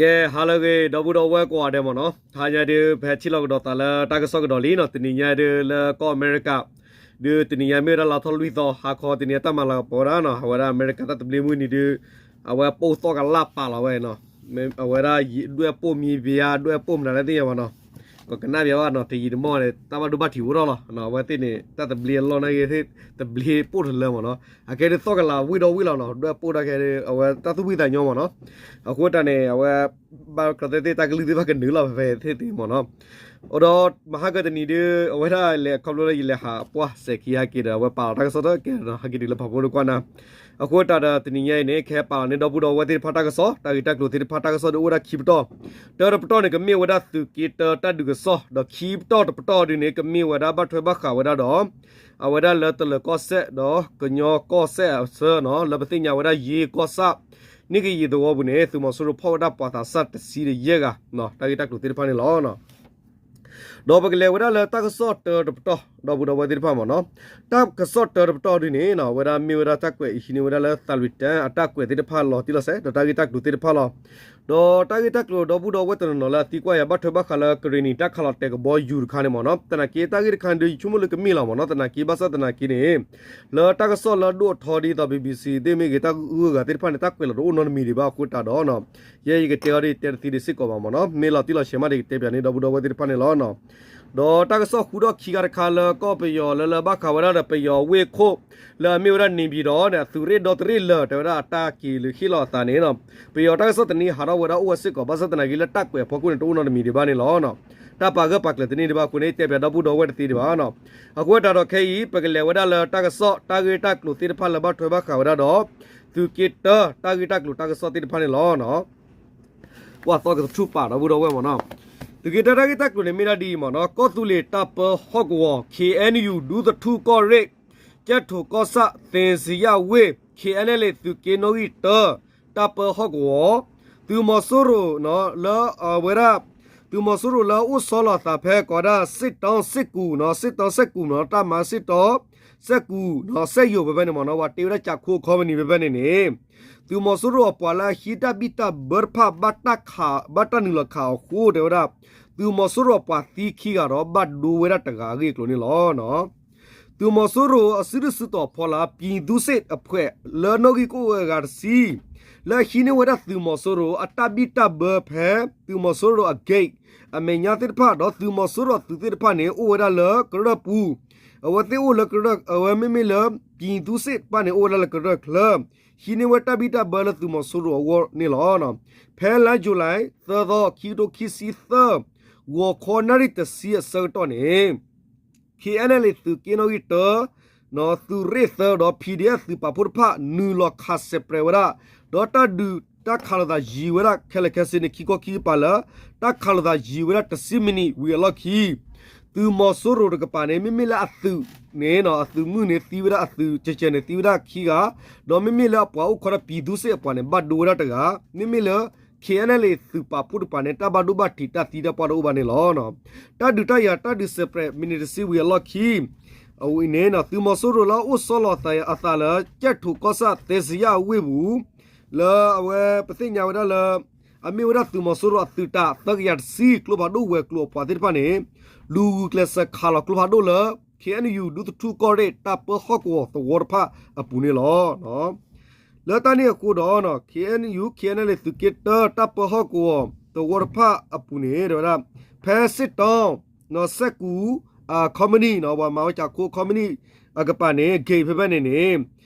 ကဲ ဟါလၢအဂ့ၤ ဒီပုၢ်ဒီဝဲၢ်ကိးဂၤဒဲးမ့ၢ်နီၤ, ဟါညါဒုး ပဟဲထံၣ်လိာ်ကဒီးသးလၢတၢ်ကစီၣ်ကဒီးလံနီၤ, တနံၤညါဒုးလၢကီၢ်အမဲရကၤ ဒုးတနံၤညါမ့ၢ်ဝဲဒၣ်လါထီၣ်လွံၢ်သီ ဟါခီတနံၤညါတၢ်မၤလၤကပီၤဝဲဒၣ်နီၤ, အဝဲဒၣ်အမဲရကၤတၢ်သဘျ့မုၢ်နံၤဒုး အဝဲပိၢ်သီၣ်ကလၢ်ပာ်လီၤဝဲနီၤ, အဝဲဒၣ်ဒွဲၣ်ပိၢ်မံဘၣ် ဒွဲၣ်ပိၢ်မနုၤလဲၣ်သ့ၣ်ညါဘၣ်နီၤ, ကကနၣ်ပၠးဘၣ်နီၤ, တယံာ်တမီၢ်န့ၣ် တၢ်ဘၣ်ဒိဘၣ်ထံးအိၣ်ထီၣ်လီၤ, အဝဲသ့ၣ်န့ၣ် တၢ်သဘျ့အလီၢ်နာ်က့ သဘျ့ပိၢ်တလၢမ့ၢ်နီၤ, အခဲဒုးသီၣ်ကလၢ်ဝံၣ်ဒီးဝံၣ်လီၤနီၤ, ဒွဲၣ်ပိၢ်တၢ်ခဲဒုး အဝဲတၢ်သူၣ်ဖှံသးညီမ့ၢ်နီၤ, အဃိတၢ်န့ၣ် အဝဲ ဘၣ်ကျီသ့ၣ်သ့ၣ်တၢ်ကလုၢ်သ့ၣ်တဖၣ်ကနုာ်လီၤဖဲဖဲသ့ၣ်သ့ၣ်မ့ၢ်နီၤ, အိၣ်ဒီးမဟါကတနံၤဒုး အဝဲဒၣ်လဲၤခီဖျိလၢယလဲၤဟးပှၢ်စဲၤခံဟဲက့ၤဒီး အဝဲပာ်လီၤတၢ်ကစီၣ်တကဲဒီး ဟဲက့ၤတုၤလၢဖးဖိတကွၢ်နၤ, အဃိတၢ်ဒီးတနံၤညါအံၤန့ၣ် ကဟဲပာ်လီၤန့ၢ်ဒီပုၢ်ဒီဝဲၢ်သ့ၣ်တဖၣ်တၢ်ကစီၣ် တၢ်ဂ့ၢ်တၢ်ကျိၤသ့ၣ်တဖၣ်တၢ်ကစီၣ်ဒုးအိၣ်ဝဲဒၣ်ခံပတီၢ်, တၢတပတီၢ်န့ၣ် ကမ့ၢ်ဝဲဒၣ်သုးက့တၢတၢ်ဒုးကစီၣ် ဒီးခံပတီၢ်တပတီၢ်ဒုးန့ၣ် ကမ့ၢ်ဝဲဒၣ်ဘၣ်ထွဲဘၣ်ဃးဝဲဒၣ်ဒီး အဝဲဒၣ်လၢတလၢၤကီၢ်စဲၣ်ဒီးကညီကီၢ်စဲၣ်အဆၢနီၤ, လၢပသ့ၣ်ညါဝဲဒၣ်ယ့ကီၢ်ဆၣ် န့ၣ်ကယံာ်သဝီပူၤန့ၣ် သုးမီၤစိရိၤဖီၣ်ဝဲဒၣ်ပှၤသးစၢ်တဆံဒီးယဲၢ်ဂၤ, တၢ်ဂ့ၢ်တၢ်ကျိၤသ့ၣ်တဖၣ်န့ၣ်လီၤ. ဒီးပကလဲၤဝဲဒၣ်လၢတၢ်ကစီၣ်တၢတပတီၢ် ဒီပုၢ်ဒီဝဲၢ်သ့ၣ်တဖၣ်မ့ၢ်နီၤ, တၢ်ကစီၣ်တၢတပတီၢ်ဒုးန့ၣ် အဝဲဒၣ်မ့ၢ်ဝဲဒၣ်တၢ်ကွဲးအဟံးန့ၢ်ဝဲဒၣ်လၢသးလွံၢ်တၢ်အတၢ်ကွဲးသ့ၣ်တဖၣ်လီၤတံၢ်လီၤဆဲး ဒီးတၢ်ဂ့ၢ်တၢ်ကျိၤသ့ၣ်တဖၣ်လီၤ. ဒီးတၢ်ဂ့ၢ်တၢ်ကျိၤဒီပုၢ်ဒီဝဲၢ်တနီၤနီၤလၢအသံကွၢ်ယၤ ဘၣ်ထွဲဘၣ်ဃးလၢကရ့ၣ်နံၤတၢ်ခးလီၤတဲာ်ကဘီယူၤတခါန့ၣ်မ့ၢ်နီၤ, သနာ်က့တၢ်ဂ့ၢ်တခါန့ၣ်ဒုး ယဆိကမိၣ်လၢကမ့ၢ်လီၤမ့ၢ်နီၤ, သနာ်က့ဘၣ်ဆၣ်သနာ်က့န့ၣ် လၢတၢ်ကစီၣ်လၢဒိၣ်အထီဒ်သိး BBC သ့ၣ်မ့ၢ်ဂ့ၤ တၢ်ဂုၤဂၤသ့ၣ်တဖၣ်န့ၣ် တၢ်ကွဲးလီၤတအိၣ်နီတမံၤဒံးဘၣ်အဃိတၢ်ဒီး ယဲယကတဲအီၤဒ်တဲတသ့ဒံးစ့ၢ်ကီးဘၣ်မ့ၢ်နီၤ, မ့ၢ်လီၤတံၢ်လီၤဆဲးမးဒီး ယကတဲပၠးန့ၢ်ဒီပုၢ်ဒီဝဲၢ်သ့ၣ်တဖၣ်န့ၣ်လီၤ. ဒီးတၢ်ကစီၣ်ဃုထီၣ်ခံခါတခါလၢကီၢ်ပယီၤလၢလၢဘၣ်ဃးဝဲဒၣ်ဒီးပယီၤဝ့ၢ်ခိၣ် လၢအမ့ၢ်ဝဲဒၣ်န့ၣ်ပၠံၤဒီးန့ၣ် အသုးရ့ၣ်ဒီတရ့ၣ်လၢာ် တဲဝဲဒၣ်အတၢ်က့ၤလၢဟ့ၣ်လီၤအသးန့ၣ် ပယီၤတၢ်ကစီၣ်တနံၤဟးထီၣ်ဝဲဒၣ်အိၣ်ဝဲစ့ၢ်ကီး ဘၣ်ဆၣ်သနာ်က့လၢတၢ်ကွဲးအဖီခိၣ်န့ၣ် တအိၣ်နီတမံၤဒံးဘၣ်န့ၣ်လီၤ. တၢ်ပာ်ဂၢၢ်ပာ်ကျၢၤတန့ၢ်ဒံးဘၣ်အဃိန့ၣ် တဲပၠးဒီပုၢ်ဒီဝဲၢ်တသ့ဒံးဘၣ်. အဃိတၢ်ဒီးခဲအံၤ ပကလဲၤဝဲဒၣ်လၢတၢ်ကစီၣ် တၢ်ဂ့ၢ်တၢ်ကျိၤသ့ၣ်တဖၣ်လၢဘၣ်ထွဲဘၣ်ဃးဝဲဒၣ်ဒီး သုးက့တၢ တၢ်ဂ့ၢ်တၢ်ကျိၤတၢ်ကစီၣ်သ့ၣ်တဖၣ်န့ၣ်လီၤ. ကွၢ်သီကသထူၣ်ပာ်ဒီပုၢ်ဒီဝဲၢ်မ့ၢ်နီၤ, သုးက့တၢတၢ်ဂ့ၢ်တၢ်ကျိၤန့ၣ်မ့ၢ်ဒၣ်ဒ်အံၤမ့ၢ်နီၤ, ကီၢ်သူလ့ၤတၢ်ပၢဟီၣ်ကဝီၤ ခ့ၣ်အဲၣ်ယူၣ် ဒူသထူၣ်ကီၢ်ရ့ၣ် ကၠဲၣ်ထိၣ်ကီၢ်ဆၣ် သ့စံယၣ်ဝ့ၢ် ခ့ၣ်အဲၣ်ယူၣ် သုးက့နီၣ်ဂံၢ်တၢ တၢ်ပၢဟီၣ်ကဝီၤ သုးမီၤစိရိၤလၢအဝဲဒၣ် သုးမီၤစိရိၤလၢအအိၣ်ဆီလီၤအသးဖဲကိးဒၣ် စစ်တောင်း စစ်ကူ နီၤ, စစ်တောင်း စစ်ကူ နီၤ, တပ်မ စစ်တောင်း စစ်ကူ နီၤ, စက်ရုံ ဖဲဖဲန့ၣ်မ့ၢ်နီၤ, ပှၤတ့ဝဲဒၣ်ကၠးခိၣ် company ဖဲဖဲန့ၣ်န့ၣ် သုးမီၤစိရိၤအပှၤလၢအဟံးတၢ်ဘံၣ်တၢ်ဘၢတဖၣ် ဘၣ်တၢ်ခး ဘၣ်တၢ်နုာ်လီၤခးအီၤအဃိ တဲဝဲဒၣ် သုးမီၤစိရိၤအပှၤသံခံဂၤဒီး ဘၣ်ဒိဝဲဒၣ်တဂၤအဂ့ၢ်အကျိၤန့ၣ်လီၤ. သုးမီၤစိရိၤအစုဒုၣ်စုတီၤဖီလာ် ပြည်သူ့စစ်အဖွဲ့ လၢနီၣ်ဂံၢ်ကအိၣ်ဝဲအဂၤတဆံ လၢအဟံးန့ၢ်ဝဲဒၣ်သုးမီၤစိရိၤအတၢ်ဘံၣ်တၢ်ဘၢဖဲ သုးမီၤစိရိၤအ gate အမဲာ်ညါသ့ၣ်တဖၣ် ဒီးသုးမီၤစိရိၤအသုးသ့ၣ်တဖၣ်န့ၣ် အိၣ်ဝဲဒၣ်လၢကရၢၢ်ပူၤ, အဝဲသ့ၣ်အိၣ်လၢကရၢၢ် အဝဲမ့မ့ၢ်လၢ ပြည်သူ့စစ် တဖၣ်န့ၣ် အိၣ်ဝဲဒၣ်လၢကရၢၢ်ချၢ ဟံးန့ၢ်ဝဲတၢ်ဘံၣ်တၢ်ဘၢလၢသုးမီၤစိရိၤအဂီၢ်န့ၣ်လီၤ. ဖဲလါ July သၢသီ ခံကထိခံဆံသၢ ဂီၤခီနၣ်ရံၣ်တဆံအဆၢကတီၢ်န့ၣ် ခ့ၣ်အဲၣ်ယူၣ် သုးက့နီၣ်ဂံၢ်တၢ သုးရ့ၣ်သၢဒီး PDF သုးပာ်ဖှိၣ်တဖၣ် နုာ်လီၤခးစဲးပြဲးဝဲဒၣ်, ဒီးတၢ်ဒုးတၢ်ခးလိာ်သးယံၤဝဲဒၣ်ခဲလၢာ်ခဲဆ့န့ၣ် ခံခီခံကပၤလၢ တၢ်ခးလိာ်သးယံၤဝဲဒၣ်တဆံမံးနံးဝံၤအလီၢ်ခံ သုးမီၤစိရိၤတကပၤန့ၣ် မ့မ့ၢ်လၢအသုးန့ၣ် အသုးမုၢ်န့ၣ်သံဝဲဒၣ်အသုး ကဲးကဲးန့ၣ်သံဝဲဒၣ်ခံဂၤ, ဒီးမ့မ့ၢ်လၢအပှၤအိၣ်ခိးဒီး ပြည်သူ့စစ် အပှၤန့ၣ် ဘၣ်ဒိဝဲဒၣ်တဂၤ, မ့မ့ၢ်လၢ ခ့ၣ်အဲၣ်ယူၣ် သုးပာ်ဖှိၣ်တကပၤန့ၣ် တၢ်ဘၣ်ဒိဘၣ်ထံးတၢ်သံတၢ်ပှၢ်တအိၣ်ဘၣ်န့ၣ်လီၤ. တၢ်ဒုးတၢ်ယၤတၢ်ဒုးစဲးပြဲးမံးနံးတဆံဝံၤအလီၢ်ခံ အဝဲအံၤန့ၣ် သုးမီၤစိရိၤလၢအအိၣ်ဆီလီၤအသးလၢ ကၠဲၣ်ထိၣ်ကီၢ်ဆၣ် သ့စံယၣ်ဝ့ၢ်ပူၤ လၢအဝဲပသ့ၣ်ညါဝဲဒၣ်လၢ အမ့ၢ်ဝဲဒၣ်သုးမီၤစိရိၤအသုးတၢ်သၢကယၤတဆံ ကျိဖးဒိၣ်ဝဲၤကျိၤအပှၤသ့ၣ်တဖၣ်န့ၣ် လူၤဂုာ်ကျဲးစၢးခးလီၤကျိဖးဒိၣ်လၢ ခ့ၣ်အဲၣ်ယူၣ် ဒူသထူၣ်ကီၢ်ရ့ၣ် တၢ်ပၢဟီၣ်ကဝီၤသဝီတဖၣ်အပူၤန့ၣ်လီၤ. လၢတၢ်န့ၣ်အဃိဒီး ခ့ၣ်အဲၣ်ယူၣ် ခ့ၣ်အဲၣ်ယူၣ် သုးက့တၢ တၢ်ပၢဟီၣ်ကဝီၤသဝီတဖၣ်အပူၤန့ၣ် တဲဝဲဒၣ် ဖဲစစ်တောင်း စက်ကူ company ပှၤမၤဝဲကၠးခိၣ် company အကပၤန့ၣ် gate ဖဲဖဲန့ၣ်န့ၣ်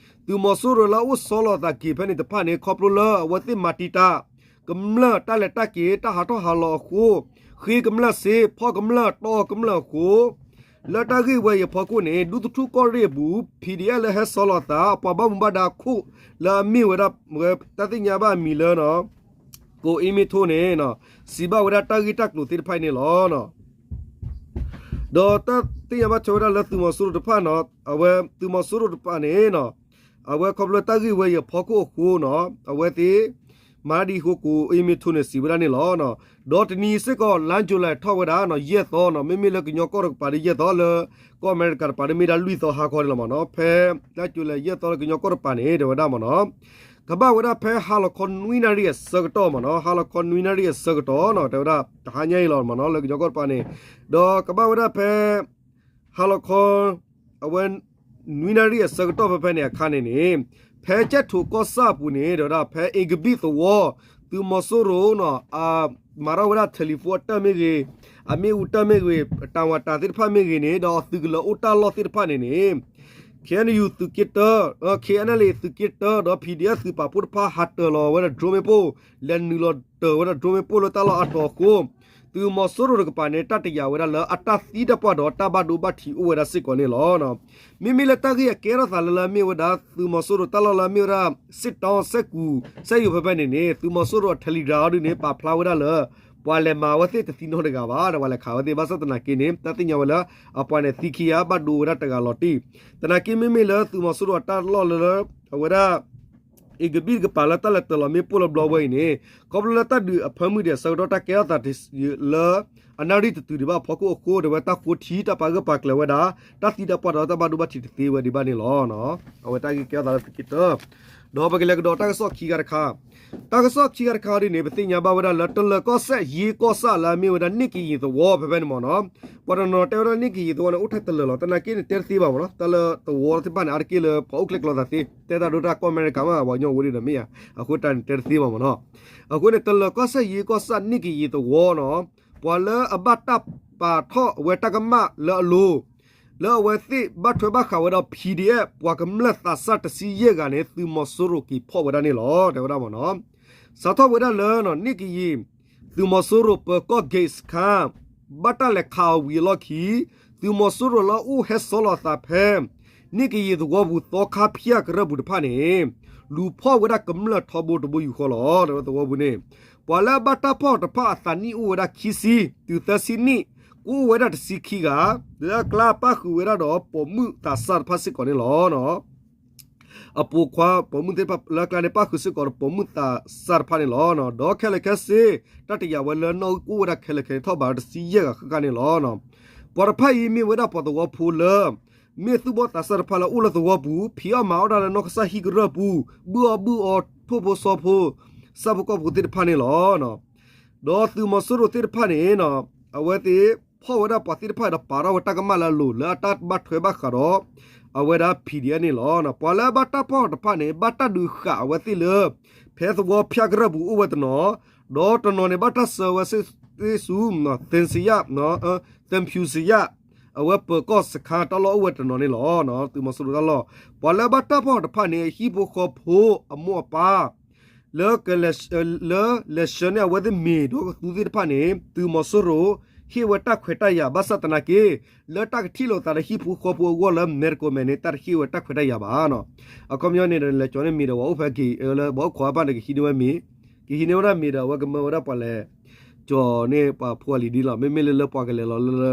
သုးမီၤစိရိၤလၢအအိၣ်ဆီလီၤအသး gate ဖဲန့ၣ်တဖၣ်န့ၣ် ခီဖျိလၢအဝဲသ့ၣ်မၤတံာ်တာ် ကမျၢၢ်တၢ်လဲၤတၢ်က့ၤ တၢ်ဟးထီၣ်ဟးလီၤအဃိ ဃ့ကမျၢၢ်စ့ ဖီၣ်ကမျၢၢ်တီၢ်ကမျၢၢ်အဃိ လၢတၢ်ဂ့ၢ်ဝဲအံၤအဖီခိၣ်န့ၣ် ဒူသထူၣ်ကီၢ်ရ့ၣ်အပူၤ PDF လၢဟဲဆီလီၤအသး ပှၤဘၣ်မူဘၣ်ဒါအခိၣ် လၢအမ့ၢ်ဝဲဒၣ် တၢ်သ့ၣ်ညါဘၣ်အမံၤလၢ ကိးအ့မ့ထိန့ၣ် စံးဘၣ်ဝဲဒၣ်တၢ်ဂ့ၢ်တၢ်ကျိၤသ့ၣ်တဖၣ်အံၤန့ၣ်လီၤ. ဒီးတၢ်သ့ၣ်ညါဘၣ်ထွဲဝဲဒၣ်လၢသုးမီၤစိရိၤတဖၣ်န့ၣ် အဝဲသုးမီၤစိရိၤတဖၣ်န့ၣ် အဝဲခီဖျိတၢ်ဂ့ၢ်ဝဲအံၤအဖီခိၣ်အဃိန့ၣ် အဝဲသ့ၣ် မၤဒ်အံၤအဃိ ကိးအ့မ့ထိန့ၣ် စံးဝဲဒၣ်န့ၣ်လီၤ. ဒီးတနံၤစ့ၢ်ကီး လါ July ထီၣ်ဝဲဒၣ် ယဲၢ်သီန့ၣ် မ့မ့ၢ်လၢကညီကီၢ်တကပၤဒီးယဲၢ်သီလၢ ကီၢ်အမဲရကၤတကပၤဒီးမ့ၢ်ဒၣ်လွံၢ်သီဟါခီန့ၣ်လီၤမ့ၢ်နီၤ. ဖဲလါ July ယဲၢ်သီလၢကညီကီၢ်တကပၤန့ၣ် တဲဝဲဒၣ်မ့ၢ်နီၤ ကဘၣ်ဝဲဒၣ်ဖဲဟါလီၤခီနွံနၣ်ရံၣ်အဆၢကတီၢ်မ့ၢ်နီၤ, ဟါလီၤခီနွံနၣ်ရံၣ်အဆၢကတီၢ်နီၤ, တဲဝဲဒၣ်တဟါညါအံၤလီၤမ့ၢ်နီၤ, လၢကညီကီၢ်တပၤန့ၣ်, ဒီးကဘၣ်ဝဲဒၣ်ဖဲ ဟါလီၤခီ အဝဲ နွံနၣ်ရံၣ်အဆၢကတီၢ်ဖဲဖဲန့ၣ်အခါန့ၣ်န့ၣ်, ဖဲကၠဲၣ်ထိးကီၢ်ဆၣ်အပူၤန့ၣ် တဲဝဲဒၣ်ဖဲ အ့ကဘံၣ်သဝီ သုးမီၤစိရိၤ မၤထီၣ်ဝဲဒၣ် telephone အတၢ်မ့ၢ်ဂ့ၤ, အမ့ၣ်အူတၢ်မ့ၢ်ဂ့ၤ, တၢ်ဝၤတၢ်သ့ၣ်တဖၣ်မ့ၢ်ဂ့ၤန့ၣ်, ဒီးသုးကလၢၤအိၣ်တၢ်လီၢ်သ့ၣ်တဖၣ်န့ၣ်န့ၣ် KNU သုးက့တၢ, KNLA သုးက့တၢ ဒီး PDF သုးပာ်ဖှိၣ်တဖၣ် ဟးတၢၤလီၤဝဲဒၣ် drone မ့ၣ်ပိၢ်, လဲၤနုာ်လီၤတၢၤဝဲဒၣ် drone မ့ၣ်ပိၢ်လၢတၢ်လီၢ်အါတီၤအဃိ, သုးမီၤစိရိၤတကပၤန့ၣ် တၢ်တယာ်ဝဲဒၣ်လၢအတၢ်သံတၢ်ပှၢ်ဒီး တၢ်ဘၣ်ဒိဘၣ်ထံးအိၣ်ဝဲဒၣ်စ့ၢ်ကီးန့ၣ်လီၤ. မ့မ့ၢ်လၢတၢ်ဂ့ၢ်အကဲထီၣ်သးလၢလၢအမ့ၢ်ဝဲဒၣ် သုးမီၤစိရိၤတၢ်လီၢ်လၢအမ့ၢ်ဝဲဒၣ် စစ်တောင်း စဲၣ်ကူၤ စဲၣ်ယိၤဖဲဖဲန့ၣ်န့ၣ်, သုးမီၤစိရိၤအ Telegram အီၤဒုန့ၣ် ပာ်ဖျါဝဲဒၣ်လၢ ပှၤလဲၤမၤဝဲသ့ၣ်တသံနီတဂၤဘၣ်, ဒီးပှၤလဲၤခးဝဲသ့ၣ် ဘၣ်ဆၣ်သနာ်က့န့ၣ် တၢ်သ့ၣ်ညါဝဲလၢ အပှၤန့ၣ်သံခံဂၤ ဘၣ်ဒိဝဲဒၣ်တဂၤလီၤတံၢ်. သနာ်က့မ့မ့ၢ်လၢသုးမီၤစိရိၤအတၢ်လီၢ်လၢ အဝဲဒၣ် အ့ကဘံၣ်တကပၤလၢတၢ်လဲၤတၢၤလီၤမ့ၣ်ပိၢ်လၢဘျီဝဲအံၤန့ၣ်, ခီဖျိလၢတၢ်ဒုးအဖၢမုၢ်ဒံးအဆၢကတီၢ် တၢ်ကဲထီၣ်သးလၢ အနၣ်ရံၣ်တတုၤဒံးဘၣ်အဖီခိၣ်အဃိ တဲဝဲတၢ်ဃိထံ တၢ်ပာ်ဂၢၢ်ပာ်ကျၢၤဝဲဒၣ် တၢ်သံတၢ်ပှၢ်ဒီးတၢ်ဘၣ်ဒိဘၣ်ထံးတသ့ဝဲဒံးဘၣ်န့ၣ်လီၤ. အဝဲတၢ်ဂ့ၢ်ကဲထီၣ်သးလၢသုးက့တၢ, ဒီးပကလဲၤကဒီးတၢ်ကစီၣ်ခံဂၤတခါ, တၢ်ကစီၣ်ခံဂၤတခါဒ်န့ၣ် ပသ့ၣ်ညါဘၣ်ဝဲဒၣ်လၢ တလၢၤကီၢ်စဲၣ်ယ့ကီၢ်ဆၣ်လၢအမ့ၢ်ဝဲဒၣ် နံၣ်ကယံၤသဝီဖဲဖဲန့ၣ်မ့ၢ်နီၤ, ပှၤတနီၤတဲဝဲဒၣ် နံၣ်ကယံၤသဝီန့ၣ် အိၣ်ထဲတလၢၤလီၤ. သနာ်က့န့ၣ် တဲတသ့ဘၣ်မ့ၢ်နီၤ, တၢ်လၢသဝီသ့ၣ်တဖၣ်န့ၣ် အါတက့ၢ်လၢပှၤအိၣ်ကျဲကျီသးသ့, တဲတၢ်ဒိတၢ်ကီၢ်အမဲရကၤမး ပှၤကညီအိၣ်ဒံးဒီးမ့ၢ်ဧါ, အဃိတၢ်န့ၣ်တဲတသ့ဘၣ်မ့ၢ်နီၤ. အဃိန့ၣ် တလၢၤကီၢ်စဲၣ်ယ့ကီၢ်ဆၣ် နံၣ်ကယံၤသဝီနီၤ, ပှၤလၢအဘၣ်တၢ်ပာ်ထီၣ်အဝဲတၢ်ကမၣ်လၢအလိၤ လၢအဝဲသ့ၣ်ဘၣ်ထွဲဘၣ်ဃးဝဲဒီး PDF ပှၤကမျၢၢ်သးစၢ်တဆံယဲၢ်ဂၤန့ၣ် သုးမီၤစိရိၤက့ၤဖီၣ်ဝဲဒၣ်န့ၣ်လီၤ တဲဝဲဒၣ်မ့ၢ်နီၤ. စးထီၣ်ဝဲဒၣ်လၢ နံၣ်ကယံၤ သုးမီၤစိရိၤပၢၤကီၢ် gate စခန်း ဘၣ်တၢ်လဲၤခးအီၤဝံၤအလီၢ်ခံ သုးမီၤစိရိၤလၢအအိၣ်ဟဲဆီလီၤအသးဖဲ နံၣ်ကယံၤသဝီပူၤသီခါဖၠၣ်ကရၢၢ်ပူၤတဖၣ်န့ၣ် လူၤဖီၣ်ဝဲဒၣ်ကမျၢၢ်ထီဘိတဘိယူၢ်ဃီလီၤ တဲဝဲသဝီပူၤန့ၣ်. ပှၤလၢအဘၣ်တၢ်ဖီၣ်တဖၣ်အသးနံၣ်အိၣ်ဝဲဒၣ်ခံဆံ, တုၤသၢဆံနံၣ်, ကအိၣ်ဝဲဒၣ်တဆံခံဂၤ, လၢအကျါပၣ်ဃုာ်ဝဲဒၣ်ဒီးပိာ်မုၣ်သးစၢ်တဖၣ်စ့ၢ်ကီးန့ၣ်လီၤ. အပိာ်ခွါပိာ်မုၣ်သ့ၣ်တဖၣ်လၢအကျါန့ၣ် ပၣ်ဃုာ်စ့ၢ်ကီးဒီးပိာ်မုၣ်သးစၢ်တဖၣ်န့ၣ်လီၤ. ဒီးခဲလၢာ်ခဲဆ့ တၢ်တယာ်ဝဲလၢနီၣ်ဂံၢ်ကအိၣ်ဝဲဒၣ်ခဲလၢာ်ခဲဆ့ထီၣ်ဘးတဆံယဲၢ်ဂၤဃၣ်ဃၣ်န့ၣ်လီၤ. ပှၤတဖၣ်အံၤမ့ၢ်ဝဲဒၣ်ပှၤသဝီဖိလၢ မ့ၢ်သူၣ်ဘီၣ်သးစၢ်တဖၣ်လၢအအိၣ်လၢသဝီပူၤ, ဖံးအီၣ်မၤအီၣ်တၢ်လၢနီၢ်ကစၢ်ဟံၣ်ကရၢၢ်ပူၤ, ဘုၣ်အီၣ်ဘုၣ်အီထိၣ်ဖိစီၤဖိ, ဆၣ်ဖိကီၢ်ဖိသ့ၣ်တဖၣ်န့ၣ်လီၤ. ဒီးသုးမီၤစိရိၤသ့ၣ်တဖၣ်န့ၣ် အဝဲသ့ၣ်ဖီၣ်ဝဲဒၣ်ပှၤသ့ၣ်တဖၣ်ဒီးပာ်ထီၣ်ဝဲတၢ်ကမၣ်လၢအလိၤ လၢအတၢ်ဘၣ်ထွဲဘၣ်ဃးဒီး အဝဲဒၣ် PDF န့ၣ်လီၤ. ပှၤလၢအဘၣ်တၢ်ဖီၣ်တဖၣ်န့ၣ် ဘၣ်တၢ်ဒုးဃာ်အဝဲသ့ၣ်လၢ ဖဲသဝီဖၠၣ်ကရၢၢ်ပူၤအိၣ်ဝဲတနီၤ, ဒီးတနီၤန့ၣ် ဘၣ်တၢ်ဆှၢဝဲသ့ၣ်ဆူ သ့ၣ်စယၣ်, သ့ၣ်ဖၠူစယၣ်, အဝဲပၢၤကီၢ်စခန်းတၢ်လီၢ်အိၣ်ဝဲတနီၤန့ၣ်လီၤ. သုးမီၤစိရိၤတၢ်လီၢ်, ပှၤလၢအဘၣ်တၢ်ဖီၣ်တဖၣ်န့ၣ် အဟံၣ်ဖိဃီဖိအမိၢ်အပၢ် လၢ လၢလဲၤဆှၢန့ၢ်အဝဲသ့ၣ်မ့ၤဒီးကသူသ့ၣ်တဖၣ်န့ၣ် သုးမီၤစိရိၤ ဟ့ၣ်ဝဲတၢ်ခွဲးတၢ်ယာ် ဘၣ်ဆၣ်သနာ်က့ လၢတၢ်ကထံၣ်လိာ်သးဒီးဟံၣ်ဖိဃီဖိအဂီၢ်လၢ medical မ့ၢ်န့ၣ် တၢ်တဟ့ၣ်ဝဲတၢ်ခွဲးတၢ်ယာ်ဘၣ်နီၤ. အခီပညီန့ၣ်ဒီး လဲၤကၠီၤန့ၢ်မ့ၤဒီး ပှၤအိၣ်ဖဲက့ၤလၢပှၤအိၣ်ခိးအပၢ်န့ၣ် ကဟံးန့ၢ်ဝဲမ့ၤ, ကဟံးန့ၢ်ဝဲဒၣ်မ့ၤဒီး အဝဲကမၢဝဲဒၣ်ပှၤလဲၤ ကၠီၤန့ၢ်ပှၤဖိအလံၤဒ်လီၤ. မ့မ့ၢ်လၢလၢပှၤကလဲၤလီၤလၢ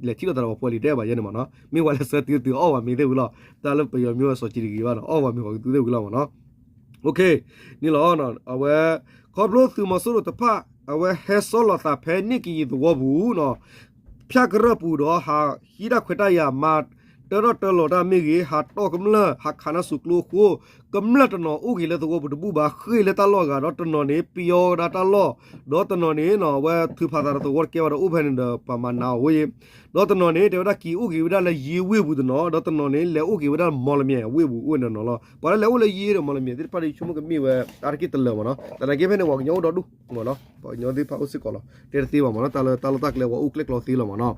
လဲၤထံၣ်လိာ်သးဒီးပှၤဖိအလံၤတဲဘၣ်ယဲန့ၣ်မ့ၢ်နီၤ, မ့ၢ်ပှၤလဲၤဆၢတုၤတုၤအီၣ်ဝဲမ့ၤသ့ၣ်ဝံၤလီၤ, တၢ်လၢပယီၤမ့ၢ်ဝဲစီၤကံတဂ့ၤဘၣ်နီၤ, အီၣ်ဝဲမ့ၤပှၤကသူသ့ၣ်ဝံၤလီၤမ့ၢ်နီၤ. န့ၣ်လီၤ, အဝဲ ခီဖျိသုးမီၤစိရိၤတဖၣ် အဝဲဟဲဆီလီၤသးဖဲန့ၣ်ကယံၤသဝီပူၤနီၤ, ဖၠၣ်ကရၢၢ်ပူၤဒီး ဟးဟံးတၢ်ခွဲးတၢ်ယာ်မၤ တၢထီၣ်တၢလီၤတၢ်မ့ၢ်ဂ့ၤ, ဟးတီၢ်ကမျၢၢ် ဟးခးနၢ်ဆူၣ်ကျိအဃိ, ကမျၢၢ်တနီၤအိၣ်ဂ့ၤလၢသဝီပူၤတဘူၣ်ဘၣ်, ဃ့ၢ်လၢတၢ်လီၢ်အဂၤ, ဒီးတနီၤန့ၣ် ပယီၤဝဲဒၣ်တၢ်လီၢ်, ဒီးတနီၤန့ၣ်နီၤ အဝဲထုးဖးသးဒီးသဝီတကဲဘၣ်ဒီးအိၣ်ဖဲန့ၣ်ဒီး ပှၤမၤနးအီၤဝဲအံၤ, ဒီးတနီၤန့ၣ် တဲဝဲဒၣ်က့ၤအိၣ်ဂ့ၤဝဲဒၣ်လၢယ့ဝ့ၢ်ပူၤတနီၤ, ဒီးတနီၤန့ၣ် လဲၤအိၣ်ဂ့ၤဝဲဒၣ်လၢမီၣ်လမၠဲၣ်အဝ့ၢ်ပူၤအိၣ်ဝဲတနီၤလီၤ. ပှၤလၢလဲၤအိၣ်လၢယ့ဒီးမီၣ်လမၠဲၣ်သ့ၣ်တဖၣ်ဒီး ယဆိကမိၣ်ကမ့ၢ်ဝဲ အါတက့ၢ်တလၢၤမ့ၢ်နီၤ, သနာ်က့ဖဲန့ၣ် ပှၤကညီအိၣ်ဒီဒူၣ်မ့ၢ်နီၤ, ပှၤကညီသ့ၣ်တဖၣ်အိၣ်စ့ၢ်ကီးလီၤ, တဲတသ့ဘၣ်မ့ၢ်နီၤ, တၢ်လၢတၢ်လီၢ်တၢ်ကျဲပှၤအိၣ်ကျဲကျီသ့လီၤမ့ၢ်နီၤ.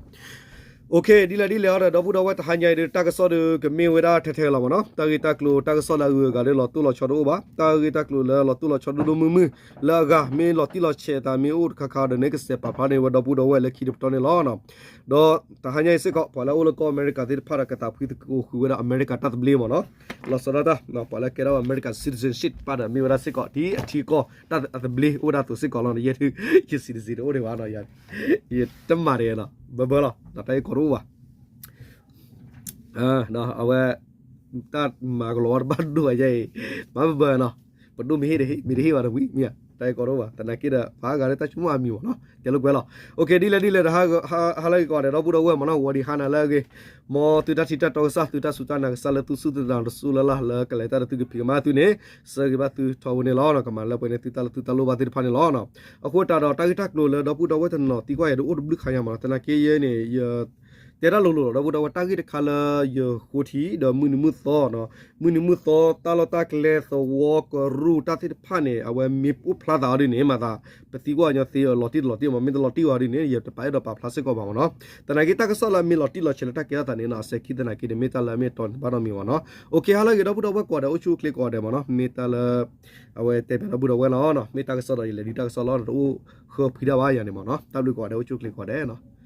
အိၣ်ခ့ ဒ်လဲၣ်ဒ်လဲၣ်အီၤဒီး ဒီပုၢ်ဒီဝဲၢ်တဟါညါအံၤဒီး တၢ်ကစီၣ်ဒီးကမ့ၢ်ဝဲဒၣ်ထဲထဲလီၤမ့ၢ်နီၤ, တၢ်ဂ့ၢ်တၢ်ကျိၤတၢ်ကစီၣ်လၢအဂုၤအဂၤဒီးလီၤတိၢ်လီၤဆီတအိၣ်ဘၣ်, တၢ်ဂ့ၢ်တၢ်ကျိၤလၢလီၤတိၢ်လီၤဆီဒိၣ်ဒိၣ်မုၢ်မုၢ် လၢအဂၤ မ့ၢ်လီၤတံၢ်လီၤဆဲးအသးမ့ၢ်အိၣ်တခါခါဒီး န့ၣ်ကစဲးပာ်ဖျါန့ၢ်ဝဲဒီပုၢ်ဒီဝဲၢ်လၢခံတပတီၢ်န့ၣ်လီၤ. ဒီးတဟါညါအံၤစ့ၢ်ကီး ပှၤလၢအအိၣ်လၢကီၢ်အမဲရကၤသ့ၣ်တဖၣ်ဒီး ကသးဖှံသကိးဃုာ်ဝဲဒၣ်အမဲရကၤတၢ်သဘျ့မ့ၢ်နီၤ, လီၤဆီဒၣ်တၢ် ပှၤလၢကဲထီၣ်ဝဲအမဲရကၤ citizenship တဖၣ်ဒီး မ့ၢ်ဝဲဒၣ်စ့ၢ်ကီး ဒ်အထံအကီၢ်တၢ်အသဘျ့အိၣ်ဝဲဒၣ်အသိးစ့ၢ်ကီးလီၤ. ယဲဒၣ် ယ citizen တအိၣ်ဒံးဘၣ်နီၤ, ယတမၤဒံးနီၤ, ဘၢဘၢလီၤ, တၢ်အံၤကီးတအိၣ်ဘၣ် အဝဲ တၢ်မၤကလီၤဝဲတဘၣ်ဒိၣ်အယဲအံၤ, မၤဘၢဘၢနီၤ, ပဒိၣ်မ့ၢ်ဟ့ၣ်ဒီး မ့ၢ်တဟ့ၣ်ဘၣ်တဝံၤမ့ၢ်ဧါ တၢ်အဲၣ်ကီတအိၣ်ဘၣ် သနာ်က့ဒီး ပှၤအါဂၤလၢတၢ်ဆိကမိၣ်အမံၤမ့ၢ်နီၤ တဲလိာ်ကွဲလီၤ. အိၣ်က့ ဒ်လဲၣ်ဒ်လဲၣ်ဒီး ဟါလၢဂ့ၤကိးဂၤဒဲး ဒီပုၢ်ဒီဝဲၢ်မ့ၢ်နီၤ ဝီၤဒံးဟါနၤလၢအဂ့ၤ မ်သုတၢ်ထံၣ်တၢ်တီကစၢ် သုတၢ်စူၢ်တၢ်နာ်ကစၢ်လၢသုစူၢ်သုနာ်တစူၢ်လၢ်လၢ် လၢကလဲၤတၢ်ဒီးသုကဖံးကမၤသုန့ၣ် ဆၢဂ့ၤဘၣ်သုထီဘိန့ၣ်လီၤ. ကမၤလၢပှဲၤန့ၣ်သုတၢ်လၢသုတၢ်လိၣ်ဘၣ်သ့ၣ်တဖၣ်န့ၣ်လီၤ. အဃိတးဒီးတၢ်ဂ့ၢ်တၢ်ကျိၤလၢဒီပုၢ်ဒီဝဲၢ်တနီၤသံကွၢ်ယၤဒီးအိၣ်တဘျုးခါညါမ့ၢ်နီၤ သနာ်က့ယဲန့ၣ် ယ တဲတၢ်လိၤလိၤလီၤ ဒီပုၢ်ဒီဝဲၢ် တၢ်ဂ့ၢ်တခါလၢယဃိထံဒီးမုၢ်နံၤမုၢ်သီနီၤ မုၢ်နံၤမုၢ်သီ တၢ်လီၢ်တၢ်ကျဲသဝီကရူၢ်တၢ်သ့ၣ်တဖၣ်န့ၣ် အဝဲမ့ၢ်အိၣ်ဖျါသးအီၤဒ်န့ၣ် မၤသး ပသံကွၢ်ညီသ့လီၤတံၢ်တလီၤတံၢ်မ့ၢ် မ့ၢ်တလီၤတံၢ်ဝဲဒ်န့ၣ် ယတပာ်အဲၣ်ဒိးပာ်ဖျါစ့ၢ်ကီးဘၣ်မ့ၢ်နီၤ. သနာ်က့တၢ်ကစီၣ်လၢအမ့ၢ်လီၤတံၢ်လီၤဆဲးလၢတၢ်ကဲထီၣ်သးန့ၣ်နီၤ အစဲးခံသနာ်က့န့ၣ် မ့ၢ်တၢ်လၢအမ့ၢ်တီန့ၣ်ဘၣ်ဒီးမ့ၢ်ဝဲနီၤ. အိၣ်က့ ဟါလၢဂ့ၤ ဒီပုၢ်ဒီဝဲၢ်ကိးဂၤဒဲး အိၣ်ဆူၣ်အိၣ်ချ့ကိးဂၤဒဲးမ့ၢ်နီၤ မ့ၢ်တၢ်လၢ အဝဲတဲပၠးဒီပုၢ်ဒီဝဲၢ်လီၤနီၤ မ့ၢ်တၢ်ကစီၣ်ဒီးယလဲၤဒုးတၢ်ကစီၣ်လီၤ တအိၣ်ဃၢဖှံတၢ်ဘၣ်ယၤန့ၣ်မ့ၢ်နီၤ တၢ်ဘျုးကိးဂၤဒဲး အိၣ်ဆူၣ်အိၣ်ချ့ကိးဂၤဒဲးနီၤ.